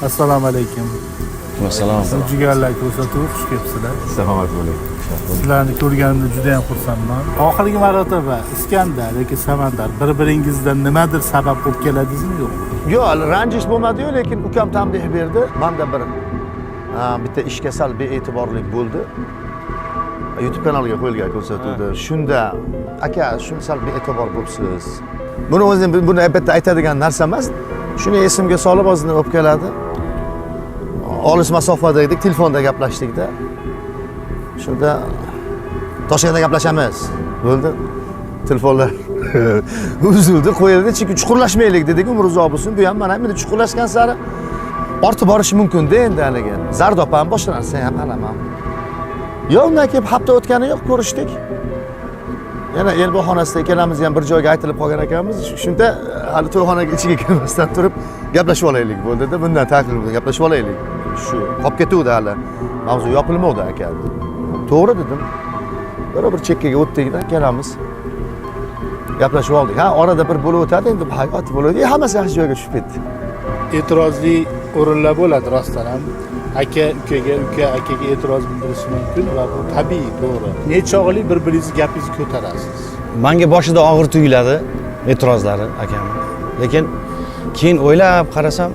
Assalomu alaykum. Assalom. Jigarlar ko'rsatuvi, xush kelibsizlar. Salomat bo'ling. Sizlarni ko'rganimda juda ham xursandman. Oxirgi marotaba Iskandar yoki Samandar bir biringizdan nimadir sabab bo'lib keladingizmi, yo'qmi? Yo'q, hali ranjish bo'lmadi-yu, lekin ukam tanbeh berdi. Manda bir bitta ishga sal bee'tiborlik bo'ldi. YouTube kanaliga qo'yilgan ko'rsatuvda. Shunda aka, shuni sal bee'tibor bo'libsiz. Buni o'zim buni albatta aytadigan narsa emas. Shuni esimga solib ozgina o'pkaladi. Olis masofada edik, telefonda gaplashdik-da. Shunda Toshkentda gaplashamiz. Bo'ldi. Telefonlar uzildi, qo'yildi. Chunki chuqurlashmaylik dedik, umr uzoq bo'lsin. Bu ham mana endi chuqurlashgan sari ortib borishi mumkin-da endi haligi. Zardob ham, boshqa narsa ham qaraman. Yo'q, undan keyin hafta o'tgani yo'q, ko'rishdik. Yana elbog'xonasida ikkalamiz ham bir joyga aytilib qolgan ekanmiz. Shunda hali to'yxonaga ichiga kirmasdan turib gaplashib olaylik bo'ldi-da. Bundan tahlil gaplashib olaylik. Shu qolib ketuvdi hali. Mavzu yopilmovdi aka. To'g'ri dedim. Bir chekkaga o'tdikda ikkalamiz. Gaplashib oldik. Ha, orada bir bo'lib o'tadi, endi hayot bo'ladi. Hammasi yaxshi joyga tushib ketdi. E'tirozli o'rinlar bo'ladi rostdan ham. Aka ukaga, uka akaga e'tiroz bildirishi mumkin va bu tabiiy, to'g'ri. Nechog'li bir-biringizni gapingizni ko'tarasiz? Manga boshida og'ir tuyuladi e'tirozlari akamni. Lekin keyin o'ylab qarasam,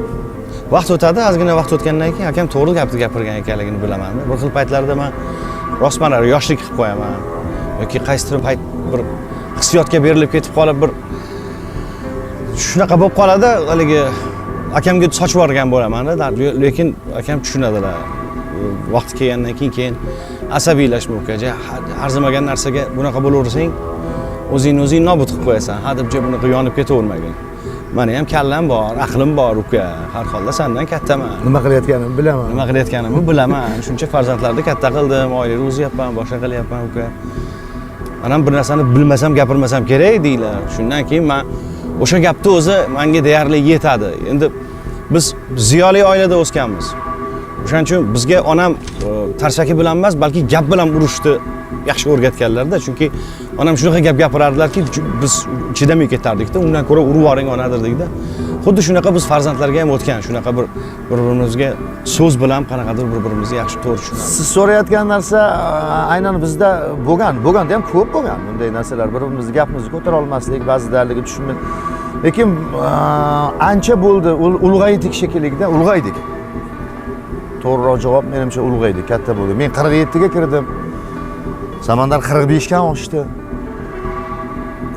vaqt o'tadi, ozgina vaqt o'tgandan keyin akam to'g'ri gapni gapirgan ekanligini bilaman. Bir xil paytlarda man rostman yoshlik qilib qo'yaman yoki qaysidir payt bir hissiyotga berilib ketib qolib, bir shunaqa bo'lib qoladi, haligi akamga sochib yuborgan bo'laman-da, lekin akam tushunadilar. Vaqti kelgandan keyin asabiylashma uka, arzimagan narsaga bunaqa bo'laversang, o'zingni o'zing nobud qilib qo'yasan. Ha deb bunaqa yonib ketavermagin. Mani ham kallam bor, aqlim bor uka. Har holda sendan kattaman. Nima qilayotganimni bilaman. Nima qilayotganimni bilaman. Shuncha farzandlarni katta qildim, oilani o'zyapman, boshqa qilyapman uka. Man ham bir narsani bilmasam gapirmasam kerak deydilar. Shundan keyin man o'sha gapni o'zi menga deyarli yetadi. Endi biz ziyoli oilada o'sganmiz. O'shaning uchun bizga onam tarsaki bilan emas, balki gap bilan urushni yaxshi o'rgatganlarda. Chunki onam shunaqa gap gapirardilarki, biz chidamay ketardikda, undan ko'ra urib yuboring ona derdikda. Xuddi shunaqa biz farzandlarga ham o'tgan, shunaqa bir bir-birimizga so'z bilan qanaqadir bir-birimizni yaxshi to'g'ri tushunamiz. Siz so'rayotgan narsa aynan bizda bo'lgan, bo'lganda ham ko'p bo'lgan bunday narsalar. Bir-birimizni gapimizni ko'tara olmaslik, ba'zida haligi tushunmay. Lekin ancha bo'ldi, ulg'aydik shekilli-da, ulg'aydik. To'g'riroq javob menimcha ulg'aydik, katta bo'ldi. Men 47 ga kirdim. Samandar 45 ga oshdi.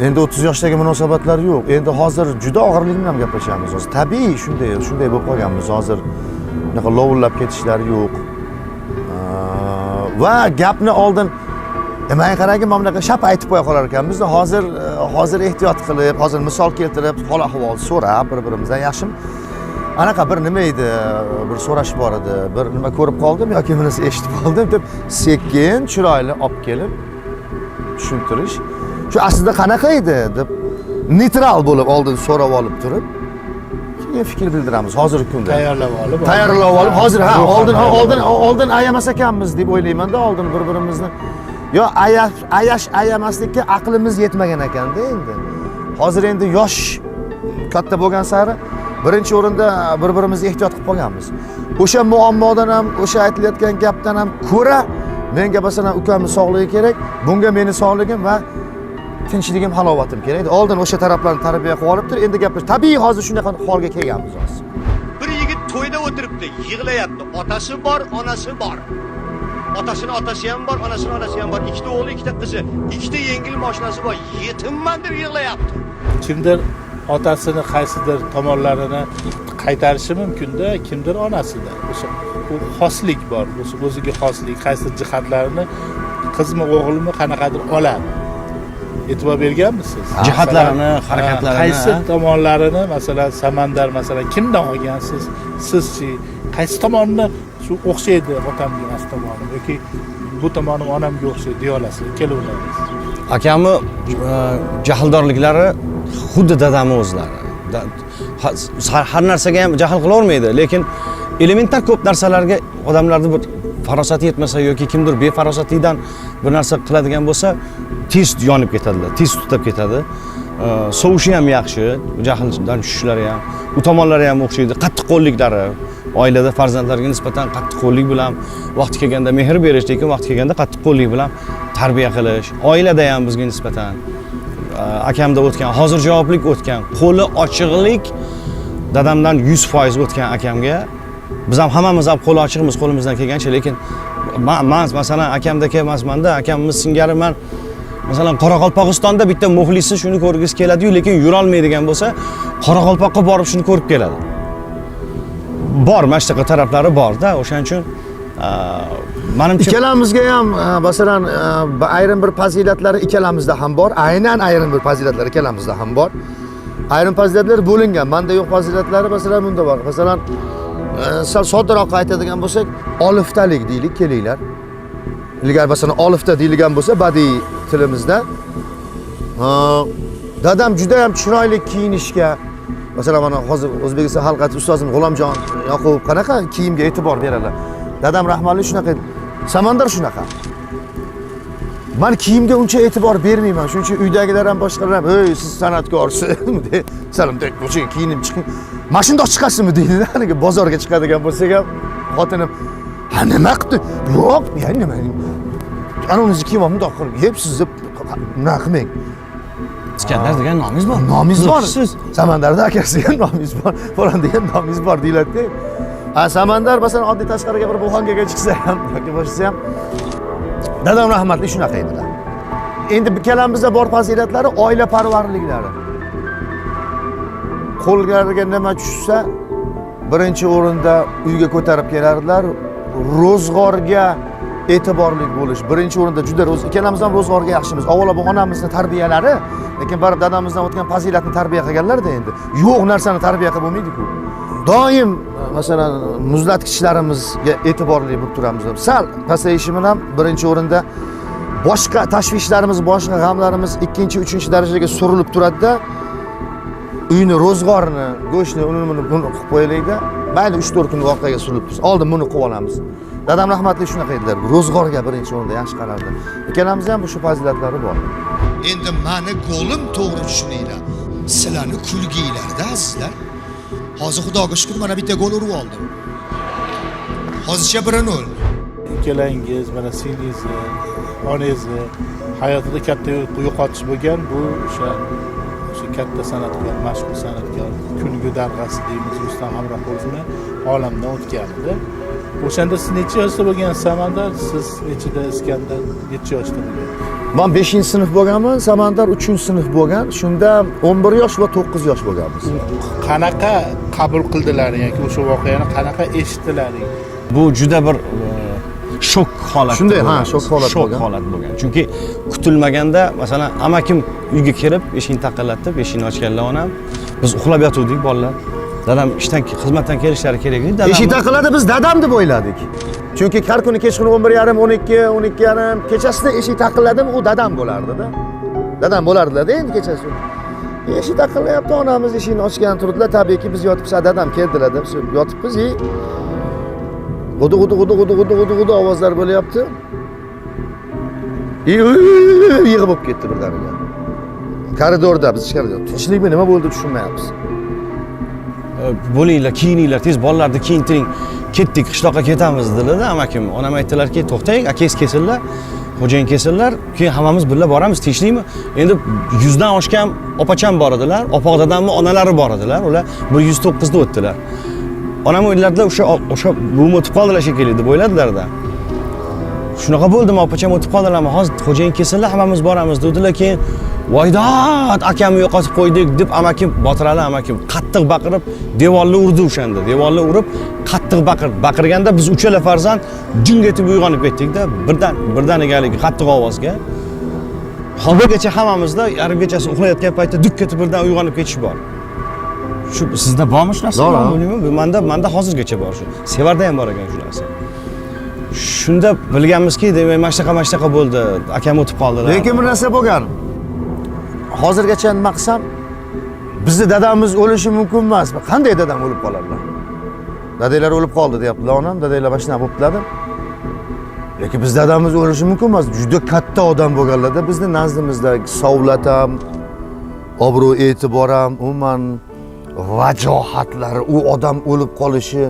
Endi 30 yoshdagi munosabatlar yo'q. Endi hozir juda og'irlik bilan gaplashamiz hozir. Tabiiy shunday, shunday bo'lib qolganmiz hozir. Bunaqa lovullab ketishlar yo'q. Va gapni oldin manga qarangki, mana bunaqa shap aytib qo'ya qolar ekanmiz. Hozir hozir ehtiyot qilib, hozir misol keltirib, hol ahvol so'rab bir-birimizdan yaxshimi? Anaqa bir nima edi, bir so'rash bor edi, bir nima ko'rib qoldim yoki bir narsa eshitib qoldim deb sekin chiroyli olib kelib tushuntirish. Shu aslida qanaqa edi deb neytral bo'lib oldin so'rab olib turib, keyin fikr bildiramiz hozirgi kunda. Tayyorlab olib. Tayyorlab olib hozir ha Ruhan oldin tayyorlab oldin olib. Oldin ayamas ekanmiz deb o'ylaymanda, oldin bir birimizni yo ayash ayamaslikka aqlimiz yetmagan ekanda endi. Hozir endi yosh katta bo'lgan sari birinchi o'rinda bir birimizni ehtiyot qilib qolganmiz. O'sha muammodan ham, o'sha aytilayotgan gapdan ham ko'ra menga masalan ukamni sog'ligi kerak, bunga meni sog'ligim va tinchligim, halovatim kerak. Oldin o'sha taraflarni tarbiya qilib olibdir, endi gapish tabiiy hozir shunaqa holga kelganmiz hozir. Bir yigit to'yda o'tiribdi, yig'layapti. Otasi bor, onasi bor. Otasini otasi ham bor, onasini onasi ham bor. Ikkita o'g'li, ikkita qizi, ikkita yengil mashinasi bor. Yetimman deb yig'layapti. Kimdir otasini qaysidir tomonlarini qaytarishi mumkinda, kimdir onasida. O'sha u xoslik bor, o'sha o'ziga xoslik, qaysi jihatlarini qizmi, o'g'ilmi qanaqadir oladi. E'tibor berganmisiz? Jihatlarini, Masalan, harakatlarini, qaysi ha? tomonlarini, masalan, Samandar, masalan, kimdan olgansiz? Sizchi qaysi tomonni shu o'xshaydi otamga mana shu tomonim yoki bu tomonim onamga o'xshaydi deya olasiz ikkalovlaringiz? Akamni jahldorliklari xuddi dadamni o'zlari. Har narsaga ham jahl qilavermaydi, lekin elementar ko'p narsalarga odamlarni bir farosati yetmasa yoki kimdir befarosatlikdan bir narsa qiladigan bo'lsa, tez yonib ketadilar, tez tutab ketadi. Sovushi ham yaxshi, jahldan tushishlari ham, u tomonlari ham o'xshaydi, qattiqqo'lliklari. Oilada farzandlarga nisbatan qattiqqo'llik bilan, vaqti kelganda mehr berish, lekin vaqti kelganda qattiqqo'llik bilan tarbiya qilish. Oilada ham bizga nisbatan akamda o'tgan, hozir javoblik o'tgan, qo'li ochiqlik dadamdan 100% o'tgan akamga. Biz ham hammamiz ham qo'li ochiqmiz qo'limizdan kelgancha, lekin man masalan akamdaka emasmanda, akamimiz singari man masalan Qoraqalpog'istonda bitta muxlisi shuni ko'rgisi keladi-yu, lekin yurolmaydigan bo'lsa, Qoraqalpoqqa borib shuni ko'rib keladi. Bor, mana shunaqa taraflari bor-da, o'shaning uchun manimcha ikkalamizga ham masalan ayrim bir fazilatlari ikkalamizda ham bor. Aynan ayrim bir fazilatlar ikkalamizda ham bor. Ayrim fazilatlar bo'lingan. Menda yo'q fazilatlari masalan bunda bor. Masalan sal soddaroq aytadigan bo'lsak, oliftalik deylik, kelinglar. Ilgari masalan olifta deyilgan bo'lsa badiiy tilimizda, dadam juda ham chiroyli kiyinishga, masalan mana hozir O'zbekiston xalq artisti ustozim G'ulomjon Yoqubov qanaqa kiyimga e'tibor beradilar. Dadam rahmatli shunaqa edi. Samandar shunaqa. Men kiyimga uncha e'tibor bermayman. Shuning uchun uydagilar ham boshqalar ham, "Ey, siz san'atkorsiz." Salom deb, "Ko'chaga kiyinib chiqing. Mana shundoq chiqasizmi?" deydi. Haligi bozorga chiqadigan bo'lsak ham xotinim, "Ha, nima qildi?" "Yo'q, ya nima? Ana uni kiyim bundoq qilib yebsiz deb nima qilmang." Iskandar degan nomingiz bor. Nomingiz bor. Siz Samandarda akasi ham nomingiz bor, falon degan nomingiz bor deyiladi-da. Ha, Samandar masalan oddiy tashqariga bir buxonkaga chiqsa ham yoki boshqasi ham dadam rahmatli shunaqa edilar. Endi ikkalamizda bor fazilatlari oila parvarliklari. Qo'llariga nima tushsa birinchi o'rinda uyga ko'tarib kelardilar. Ro'zg'orga e'tiborli bo'lish birinchi o'rinda juda ikkalamiz ham ro'zg'orga yaxshimiz. Avvalo bu onamizni tarbiyalari, lekin baribir dadamizdan o'tgan fazilatni tarbiya qilganlar-da endi. Yo'q narsani tarbiya qilib bo'lmaydi-ku. Doim masalan muzlatgichlarimizga e'tiborli bo'lib turamiz. Sal pasayishi bilan birinchi o'rinda boshqa tashvishlarimiz, boshqa g'amlarimiz ikkinchi, uchinchi darajaga surilib turadi-da. Uyni ro'zg'orini, go'shtni, uni buni qilib qo'yaylik-da. Mayli 3-4 kun voqeaga surilib tursin. Oldin buni qilib olamiz. Dadam rahmatli shunaqa edilar. Ro'zg'orga birinchi o'rinda yaxshi qarardi. Ikkalamizda ham shu fazilatlari bor. Endi mani golim to'g'ri tushuninglar. Sizlarni kulginglarda azizlar. Hozir Xudoga shukr mana bitta gol urib oldim. Hozircha 1-0. Ikkalangiz mana singlingizni, onangizni hayotida katta yo'qotish bo'lgan, bu o'sha katta san'atkor, mashhur san'atkor, kulgi darg'asi deymiz Rustam Hamroqulovni olamdan o'tganida. O'shanda siz necha yoshda bo'lgansiz Samandar? Siz nechida Iskandar? Necha yoshda bo'lgan? Men 5-sinf bo'lganman, Samandar 3-sinf bo'lgan. Shunda 11 yosh va 9 yosh bo'lganmiz. Qanaqa qabul qildilaring yoki o'sha voqeani qanaqa eshitdilaring? Bu juda bir shok holat. Shunday, ha, shok holat shok bo'lgan. holat bo'lgan. Chunki kutilmaganda masalan amakim uyga kirib, eshikni taqillatib, eshikni ochganlar onam. Biz uxlab yotuvdik bolalar. Dadam ishdan, xizmatdan kelishlari kerak edi. Dadam Eshik taqilladi, biz dadam deb o'yladik. Chunki har kuni kechqurun 11:30, 12, 12:30 kechasida eshik taqilladimi, u dadam bo'lardi-da. Dadam bo'lardilar-da endi kechasi. Eshik taqillayapti, onamiz eshikni ochgan turdilar. Tabiiyki biz yotibmiz, dadam keldilar deb yotibmiz. G'udu g'udu g'udu g'udu g'udu g'udu g'udu ovozlar bo'lyapti. Yig'i bo'lib ketdi birdaniga. Koridorda biz ichkarida. Tinchlikmi, nima bo'ldi tushunmayapmiz. Bo'linglar, kiyininglar, tez bolalarni kiyintiring. Ketdik, qishloqqa ketamiz dedilar amakim. Onam aytdilarki, to'xtang, akangiz kelsinlar, xo'jayin kelsinlar, keyin hammamiz birga boramiz, tinchlikmi? Endi 100 dan oshgan opacham bor edilar, opoq dadamning onalari bor edilar. Ular 109 da o'tdilar. Onam o'ylardilar, o'sha buvim o'tib qoldilar shekilli deb o'yladilar-da. Shunaqa bo'ldimi, opacham o'tib qoldilarmi? Hozir xo'jayin kelsinlar, hammamiz boramiz dedilar. Keyin voydod, akamni yo'qotib qo'ydik deb amakim, Botirali amakim qattiq baqirib devorni urdi o'shanda. Devorni urib qattiq baqirdi. Baqirganda biz uchala farzand jing etib uyg'onib ketdik-da, birdaniga haligi qattiq ovozga. Hozirgacha hammamizda yarim kechasi uxlayotgan paytda duk etib birdan uyg'onib ketish bor. Shu sizda bormi shu narsa? Bor. Bilmayman, menda hozirgacha bor shu. Sevarda ham bor ekan shu narsa. Shunda bilganmizki, demak, mana shunaqa bo'ldi, akam o'tib qoldilar. Lekin bir narsa bo'lgan. Hozirgacha nima qilsam, bizni dadamiz o'lishi mumkin emas. Qanday dadam o'lib qoladilar? Dadanglar o'lib qoldi deyaptilar onam, dadanglar mana shunaqa bo'libdilar. Lekin biz dadamiz o'lishi mumkin emas. Juda katta odam bo'lganlarda bizni nazdimizda savlat ham, obro' e'tibor ham, umuman vajohatlari, u odam o'lib qolishi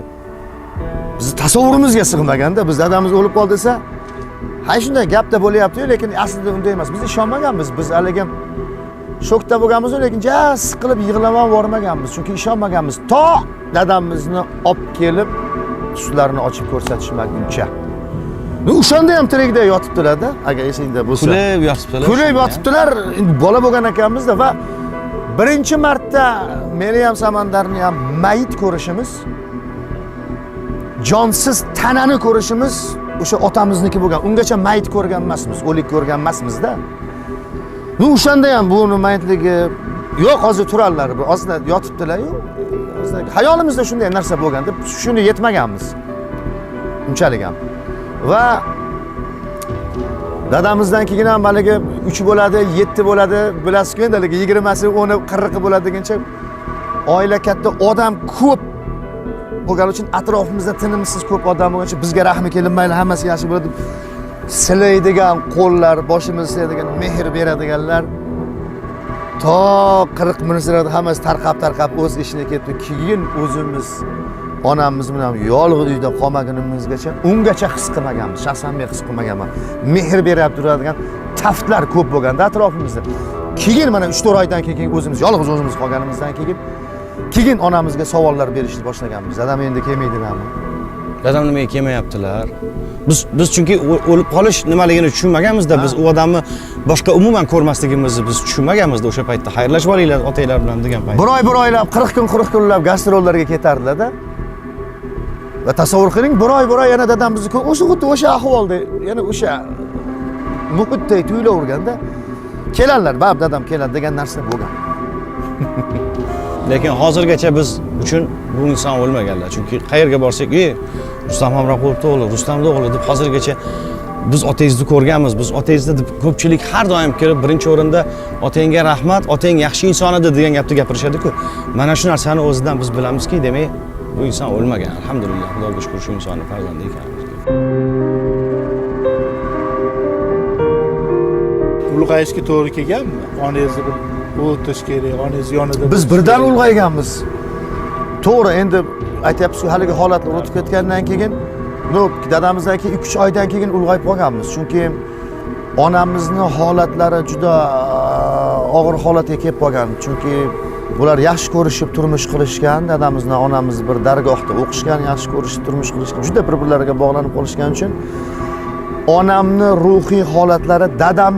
Bizni tasavvurimizga sig'maganda, biz dadamiz o'lib qoldi desa, ha shunday gapda bo'lyapti-yu, lekin aslida unday emas. Biz ishonmaganmiz. Biz haligi shokda bo'lganmiz, lekin ja siqilib yig'lab ham yubormaganmiz, chunki ishonmaganmiz. To dadamizni olib kelib sutlarini ochib ko'rsatishmaguncha. O'shanda ham tirikda yotibdilar-da, agar esingda bo'lsa. Kulib yotibdilar. Kulib yotibdilar. Endi bola bo'lgan ekanmiz-da va birinchi marta meni ham Samandarni ham mayit ko'rishimiz, jonsiz tanani ko'rishimiz o'sha otamizniki bo'lgan. Ungacha mayit ko'rgan emasmiz, o'lik ko'rgan emasmiz-da. O'shanda ham buni mayitligi yo'q, hozir turarlar, ozgina yotibdilar-yu. Hayolimizda shunday narsa bo'lgan deb shuni yetmaganmiz. Unchalik ham. Va dadamizdan keyin ham haligi 3 bo'ladi, 7 bo'ladi, bilasizku endi haligi 20si, 10, 40 bo'ladi deguncha oila katta, odam ko'p bo'lgani uchun atrofimizda tinimsiz ko'p odam bo'lgani uchun bizga rahmi kelib, mayli hammasi yaxshi bo'ladi deb silaydigan qo'llar, boshimizni silaydigan, mehr beradiganlar to 40 minutlarda hammasi tarqab o'z ishini ketdi. Keyin o'zimiz onamiz bilan yolg'iz uyda qolmagunimizgacha ungacha his qilmaganmiz. Shaxsan men his qilmaganman. Mehr berib turadigan taftlar ko'p bo'lganda atrofimizda. Keyin mana 3-4 oydan keyin o'zimiz yolg'iz o'zimiz qolganimizdan keyin onamizga savollar berishni boshlaganmiz. Dadam endi kelmaydilarmi? Dadam nimaga kelmayaptilar? Biz chunki o'lib qolish nimaligini tushunmaganmizda, biz u odamni boshqa umuman ko'rmasligimizni biz tushunmaganmizda o'sha paytda. Xayrlashib olinglar otanglar bilan degan payt. Bir oy bir oylab, 40 kun 40 kunlab gastrollarga ketardilar-da. Va tasavvur qiling, bir oy bir oy yana dadam bizni o'sha xuddi o'sha ahvolda, yana o'sha muhitda tuyulaverganda kelanlar, bab dadam keladi degan narsa bo'lgan. Lekin hozirgacha biz uchun bu inson o'lmaganlar. Chunki qayerga borsak, Rustam Hamroqulovning o'g'li, Rustamning o'g'li deb hozirgacha biz otangizni ko'rganmiz, biz otangizni deb ko'pchilik har doim kelib birinchi o'rinda otangga rahmat, otang yaxshi inson edi degan gapni gapirishadi-ku. Mana shu narsani o'zidan biz bilamizki, demak, bu inson o'lmagan. Alhamdulillah, Xudoga shukr, shu insonni farzandi ekanmiz. Ulg'ayishga to'g'ri kelganmi? Onangizni bir o'tish kerak, onangiz yonida. Biz birdan ulg'ayganmiz. To'g'ri, endi aytyapsiz, haligi holatlar o'tib ketgandan keyin, dadamizdan keyin 2-3 oydan keyin ulg'ayib qolganmiz. Chunki onamizni holatlari juda og'ir holatga kelib qolgan. Chunki bular yaxshi ko'rishib turmush qilishgan, dadamizni onamiz bir dargohda o'qishgan, yaxshi ko'rishib turmush qilishgan, juda bir-birlariga bog'lanib qolishgan uchun onamni ruhiy holatlari dadam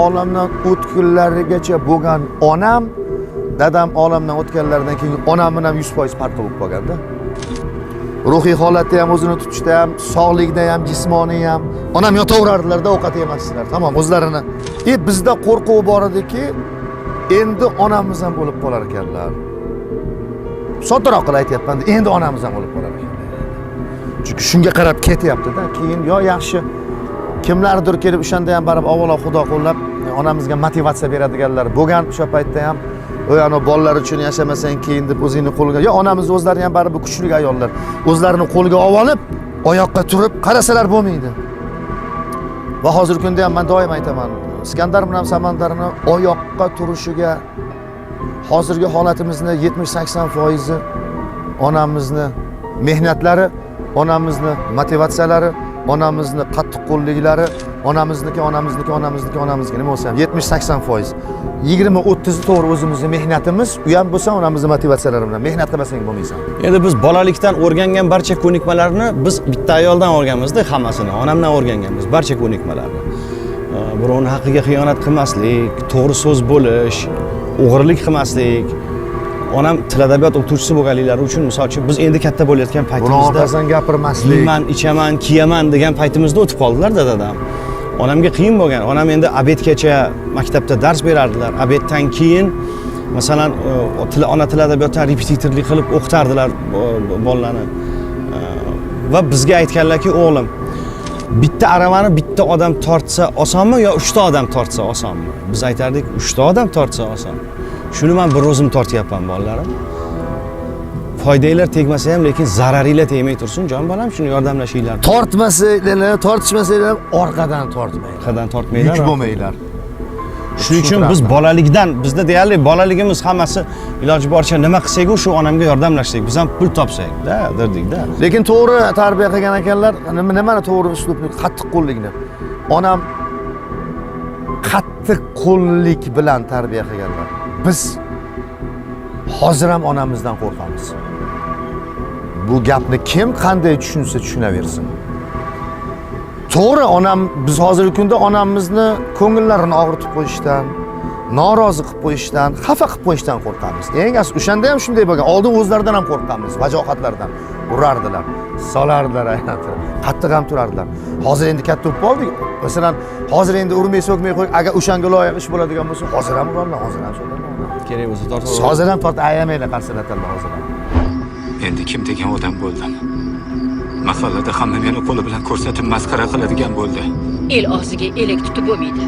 olamdan o'tgunlarigacha bo'lgan onam, dadam olamdan o'tganlaridan keyin onam bilan 100% farqi bo'lib qolganda. Ruhiy holatda ham, o'zini tutishda ham, sog'likda ham, jismoniy ham. Onam yotaverardilarda, ovqat yemasdilar. Tamom, o'zlarini. Bizda qo'rquv bor ediki, endi onamiz ham o'lib qolar ekanlar. Soddaroq qilib aytyapman, endi onamiz ham o'lib qolar ekanlar. Chunki shunga qarab ketyapti-da. Keyin yo yaxshi kimlardir kelib o'shanda ham baribir avvalo Xudo qo'llab onamizga motivatsiya beradiganlar bo'lgan o'sha paytda ham. Oy, ana bolalar uchun yashamasang keyin deb o'zingni qo'lga, yo onamiz o'zlari ham baribir kuchli ayollar. O'zlarini qo'lga olib, oyoqqa turib qarasalar bo'lmaydi. Va hozirgi kunda ham men doim aytaman, Iskandar bilan Samandarni oyoqqa turishiga hozirgi holatimizni 70-80% onamizni mehnatlari, onamizni motivatsiyalari, onamizni qattiqqo'lliklari, onamizniki, onamizniki, onamizniki, onamizniki nima bo'lsa ham 70-80%. 20-30 to'g'ri o'zimizni mehnatimiz, u ham bo'lsa onamizni motivatsiyalari bilan. Mehnat qilmasang bo'lmaysan. Endi biz bolalikdan o'rgangan barcha ko'nikmalarni biz bitta ayoldan o'rganmizda hammasini, onamdan o'rganganmiz barcha ko'nikmalarni. Birovning haqqiga xiyonat qilmaslik, to'g'ri so'z bo'lish, o'g'irlik qilmaslik. Onam til adabiyot o'qituvchisi bo'lganliklari uchun, misol uchun, biz endi katta bo'layotgan paytimizda orqasidan gapirmaslik, yeyman, ichaman, kiyaman degan paytimizda o'tib qoldilar dadam. Onamga qiyin bo'lgan. Onam endi obedgacha maktabda dars berardilar. Obeddan keyin masalan, ona til adabiyotdan repetitorlik qilib o'qitardilar bolalarni. Va bizga aytganlarki, o'g'lim, bitta aravani bitta odam tortsa osonmi yo 3 ta odam tortsa osonmi? Biz aytardik, 3 ta odam tortsa oson. Shuni men bir o'zim tortyapman, bolalarim. Foydanglar tegmasa ham, lekin zararinglar tegmay tursin, jon bolam, shuni yordamlashinglar. Tortmasanglar, tortishmasanglar, orqadan tortmanglar. Orqadan tortmanglar. Yuk bo'lmanglar. Shuning uchun biz bolalikdan, bizda deyarli bolaligimiz hammasi iloji boricha nima qilsak, shu onamga yordamlashsak, biz ham pul topsak da derdikda. Lekin to'g'ri tarbiya qilgan ekanlar. Nimani to'g'ri uslubni, qattiq qo'llikni. Onam qattiq qo'llik bilan tarbiya qilganlar. Biz hozir ham onamizdan qo'rqamiz. Bu gapni kim qanday tushunsa tushunaversin. To'g'ri, onam, biz hozirgi kunda onamizni ko'ngillarini og'ritib qo'yishdan, norozi qilib qo'yishdan, xafa qilib qo'yishdan qo'rqamiz. Eng asl o'shanda ham shunday bo'lgan. Oldin o'zlaridan ham qo'rqqanmiz, vajohatlardan. Urardilar, solardilar, aylantirib. Qattiq ham turardilar. Hozir endi katta bo'lib qoldik. Masalan, hozir endi urmay so'kmay qo'y, agar o'shanga loyiq ish bo'ladigan bo'lsa, hozir ham urarlar, hozir ham so'karlar. Kerak bo'lsa tortib. Hozir ham tortib ayamanglar, qarsalatadilar hozir ham. Endi kim degan odam bo'ldim. Mahallada hamma meni qo'li bilan ko'rsatib masxara qiladigan bo'ldi. El og'ziga elak tutib bo'lmaydi.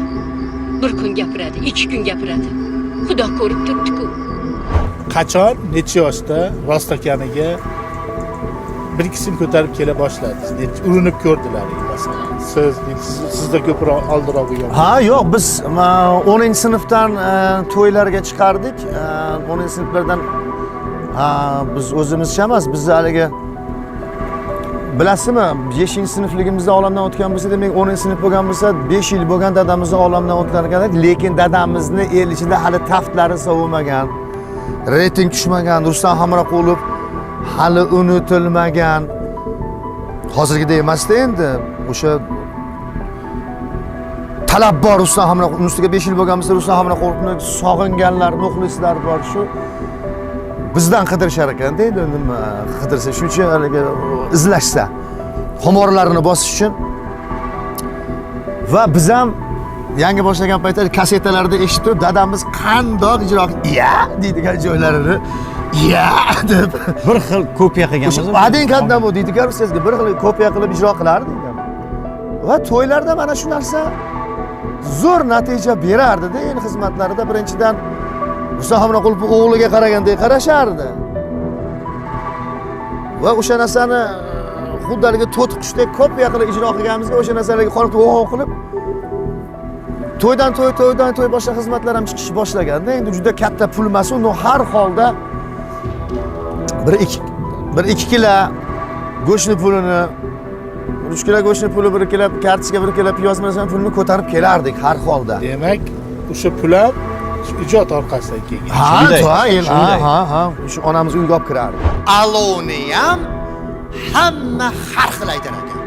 Bir kun gapiradi, ikki kun gapiradi. Xudo ko'rib turibdi-ku. Qachon, necha yoshda rostakamiga bir ikki ko'tarib kela boshladingiz? Urinib ko'rdilar masalan. Siz sizda ko'proq oldinroq bo'lgan. Ha, yo'q, biz 10-sinfdan to'ylarga chiqardik. 10-sinflardan ha, biz o'zimizcha emas, biz haligi bilasizmi, 5-sinfligimizda olamdan o'tgan bo'lsa, demak 10-sinf bo'lgan bo'lsa, 5 yil bo'lgan dadamizni olamdan o'tgan ekan, lekin dadamizni el ichida hali taftlari sovimagan, reyting tushmagan, Rustam Hamroqulov hali unutilmagan. Hozirgidek emasda endi, o'sha talab bor Rustam Hamroqulov ustiga 5 yil bo'lgan bo'lsa, Rustam Hamroqulovni sog'inganlar, muxlislar bor. Shu bizdan qidirishar ekanda endi, nima qidirsa, shuncha haligi izlashsa, xumorlarini bosish uchun. Va biz ham yangi boshlagan paytda kasetalarda eshitib turib, dadamiz qandoq ijro ya deydigan joylarini ya deb Bir xil kopiya qilganmiz. Один к одному deydigan sizga bir xil kopiya qilib ijro qilardik. Va to'ylarda mana shu narsa zo'r natija berardida. El xizmatlarida birinchidan Rustam Hamroqulov o'g'liga qaragandek qarashardi. Va o'sha narsani xuddi haligi to'tiqushdek kopiya qilib ijro qilganimizga o'sha narsalarga qolib o'g'on qilib to'ydan to'y, to'ydan to'y boshqa xizmatlar ham chiqish boshlaganda, endi juda katta pul emas, uni har holda bir ikki kilo go'shtni pulini, 3 kilo go'shtni puli, 1 kilo kartoshka, 1 kilo piyoz masalan pulini ko'tarib kelardik har holda. Demak, o'sha pul ham ijod orqasidan kelgan. Ha, Shunday, ha, shunday. Ha, ha, shu onamiz uyga olib kirardi. Alovni ham hamma har xil aytar ekan.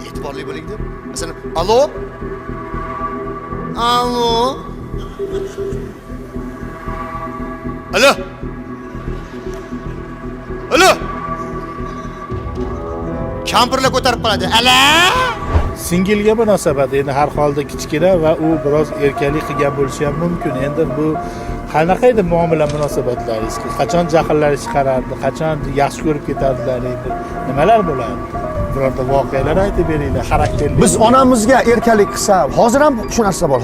E'tiborli bo'ling deb. Masalan, alo. Alo. Alo. Alo. Kampirlar ko'tarib qoladi. Ala. Singilga munosabat endi har holda kichkina va u biroz erkalik qilgan bo'lishi ham mumkin. Endi bu qanaqa edi muomala munosabatlaringiz? Qachon jahllari chiqarardi? Qachon yaxshi ko'rib ketardilar? Endi nimalar bo'lardi? Birorta voqealar aytib beringlar, xarakterli. Biz onamizga erkalik qilsa, hozir ham shu narsa bor.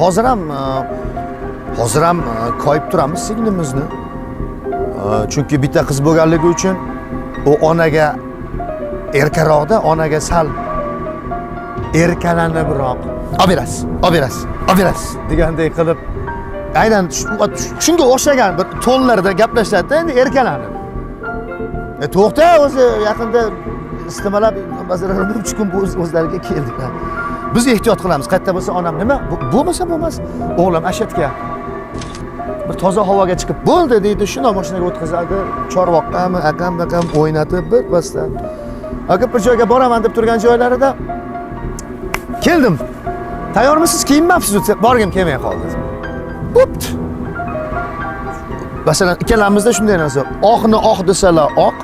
Hozir ham koyib turamiz singlimizni. Chunki bitta qiz bo'lganligi uchun u onaga erkaroqda, onaga sal erkalanibroq. Olib berasiz, olib berasiz, olib berasiz degandek qilib aynan shunga o'xshagan bir tonlarda gaplashadi-da endi erkalanib. To'xta, o'zi yaqinda istimalab ba'zilar 3 kun o'zlariga keldilar. Biz ehtiyot qilamiz. Qayerda bo'lsa onam nima? Bo'lmasa bo'lmas. O'g'lim ashatga bir toza havoga chiqib bo'ldi deydi, shundoq mashinaga o'tkazadi, chorvoqqami, akam bakam o'ynatib bir pasdan. Aka bir joyga boraman deb turgan joylarida keldim. Tayyormisiz, kiyinmabsiz desa, borgim kelmay qoldi. Bo'pti. Masalan, ikkalamizda shunday narsa. Oqni oq desalar oq,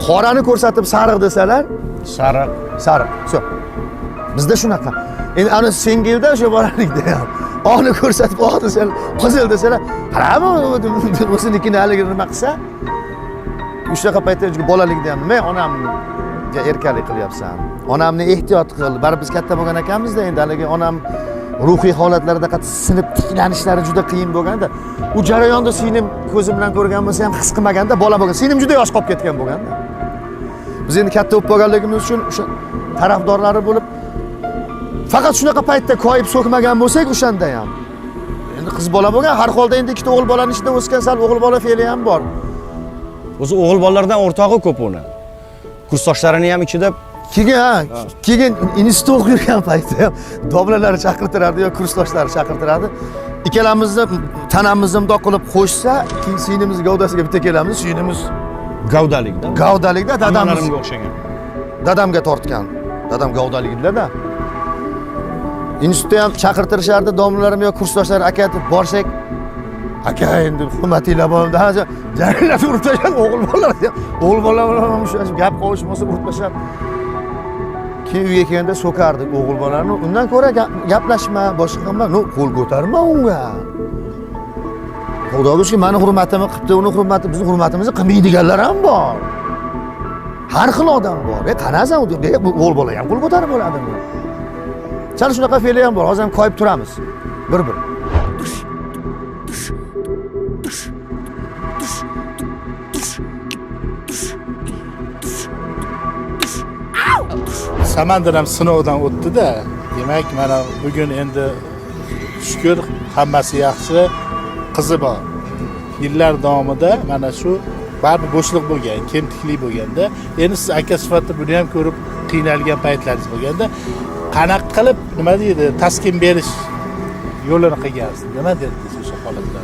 qorani ko'rsatib sariq desalar sariq. Sariq. Всё. Bizda shunaqa. Endi ana sengilda o'sha bolalikda ham oqni ko'rsatib oq desalar, qizil desalar, qarami o'zinikini haligi nima qilsa, shunaqa paytda bolalikda ham nima onamga erkalik qilyapsan? Onamni ehtiyot qil. Baribir biz katta bo'lgan ekanmizda, endi haligi onam ruhiy holatlarida qattiq sinib tiklanishlari juda qiyin bo'lganda, u jarayonda singlim ko'zim bilan ko'rgan bo'lsa ham his qilmaganda bola bo'lgan. Singlim juda yosh qolib ketgan bo'lganda. Biz endi katta bo'lib qolganligimiz uchun o'sha tarafdorlari bo'lib faqat shunaqa paytda koyib so'kmagan bo'lsak o'shanda ham qiz bola bo'lgan, har holda endi ikkita o'g'il bolani ichida o'sgan, sal o'g'il bola fe'li ham bor. O'zi o'g'il bolalardan o'rtog'i ko'p uni. Kursdoshlarini ham ichida. Keyin ha, keyin institutda o'qib yurgan paytda ham domlalari chaqirtirardi yo kursdoshlari chaqirtirardi. Ikkalamizni tanamizni mundoq qilib qo'shsa, keyin singlimiz gavdasiga bitta kelamiz, singlimiz gavdalikda. Gavdalikda dadamiz Ammalarimga o'xshagan. Dadamga tortgan. Dadam gavdalik edilar-da. Institutda ham chaqirtirishardi domlalarim yo kursdoshlari, aka deb borsak, aka endi hurmatinglar bor, jaranglatib urib tashladi o'g'il bolalar. O'g'il bolalar bilan mushlashib, gap qovushmasa urib tashlab. Keyin uyga kelganda so'kardik o'g'il bolani. Undan ko'ra gaplashma, boshqa qilma, no, qo'l ko'tarma unga. Xudoga shukr, meni hurmatimni qilibdi, uni hurmati, bizni hurmatimizni qilmaydiganlar ham bor. Har xil odam bor. Qanasan, bu o'g'il bola ham qo'l ko'tarib bo'ladimi? Sal shunaqa fe'li ham bor. Hozir ham koyib turamiz. Bir-bir. Samandar ham sinovdan o'tdi-da. Demak, mana bugun endi shukr, hammasi yaxshi, qizi bor. Yillar davomida mana shu baribir bo'shliq bo'lgan, kemtiklik bo'lganda, endi siz aka sifatida buni ham ko'rib qiynalgan paytlaringiz bo'lganda, qanaqa qilib, nima deydi, taskin berish yo'lini qilgansiz? Nima dedingiz o'sha holatda?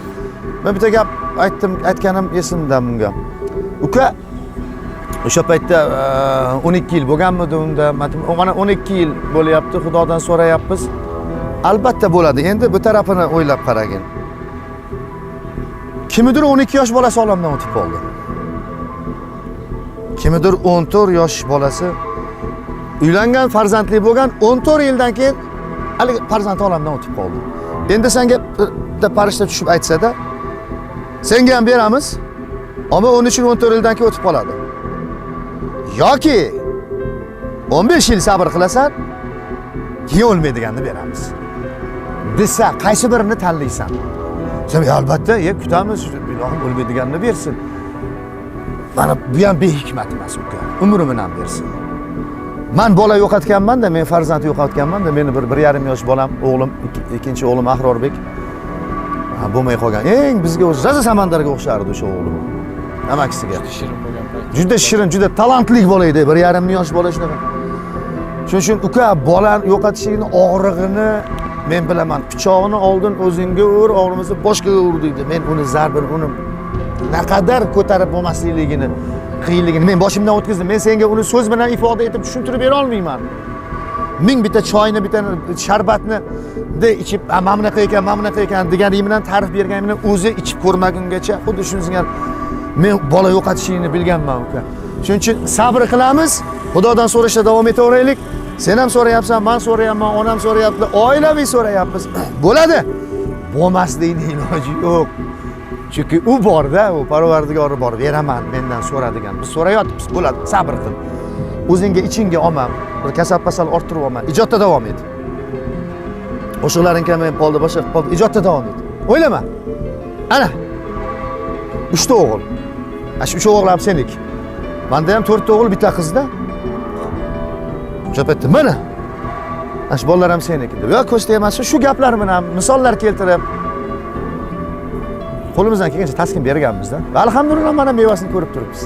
Men bitta gap aytdim, aytganim esimda bunga. Uka o'sha paytda 12 yil bo'lganmidi unda? Mana 12 yil bo'lyapti, Xudodan so'rayapmiz. Albatta bo'ladi. Endi bu tarafini o'ylab qaragin. Kimidir 12 yosh bolasi olamdan o'tib qoldi. Kimidir 14 yosh bolasi uylangan, farzandli bo'lgan, 14 yildan keyin haligi farzandi olamdan o'tib qoldi. Endi senga bitta farishta tushib aytsa-da, senga ham beramiz, ammo 13 yil 14 yildan keyin o'tib qoladi. Yoki 15 yil sabr qilasan, keyin o'lmaydiganni beramiz. Desa, qaysi birini tanlaysan? Sen albatta, kutamiz, ilohim o'lmaydiganini bersin. Mana bu ham behikmat emas uka. Umrimini ham bersin. Men bola yo'qotganman-da, men farzand yo'qotganman-da, meni bir yarim yosh bolam, o'g'lim, ikkinchi o'g'lim Ahrorbek bo'lmay qolgan. Eng bizga o'zi rosa Samandarga o'xshardi o'sha o'g'lim. Amakisiga. Shirin bo'lgan payt. Juda shirin, juda talantli bola edi. 1,5 yosh bola shunaqa. Shuning uchun uka bola yo'qotishlikni og'rig'ini men bilaman. Pichog'ini oldin o'zingga ur, og'rimasa boshqaga ur deydi. Men uni zarbini, uni naqadar ko'tarib bo'lmasligini, qiyinligini men boshimdan o'tkazdim. Men senga uni so'z bilan ifoda etib tushuntirib bera olmayman. Ming bitta choyni, bitta sharbatni de ichib, mana bunaqa ekan, mana bunaqa ekan deganing bilan, ta'rif berganing bilan o'zi ichib ko'rmagungacha xuddi shuni men bola yo'qotishingni bilganman uka. Shuning uchun sabr qilamiz, Xudodan so'rashda davom etaveraylik. Sen ham so'rayapsan, men so'rayapman, onam so'rayapti, oilaviy so'rayapmiz. Bo'ladi. Bo'lmaslikning iloji yo'q. Chunki u borda, u Parvardigori bor, beraman mendan so'radigan. Biz so'rayotibmiz, bo'ladi, sabr qil. O'zingga ichingga olma, bir kasal-pasal orttirib olma. Ijodda davom et. Qo'shiqlaring kamayib qoldi, boshqa qoldi. Ijodda davom et. O'ylama. Ana. 3 ta o'g'il. Ana shu 3 o'g'il ham seniki. Menda ham 4 ta o'g'il, bitta qizda. O'sha paytda mana ana shu bolalar ham seniki deb. Yo, ko'z tegmasin, shu gaplar bilan misollar keltirib qo'limizdan kelgancha taskin berganmiz-da. Va alhamdulillah mana mevasini ko'rib turibmiz.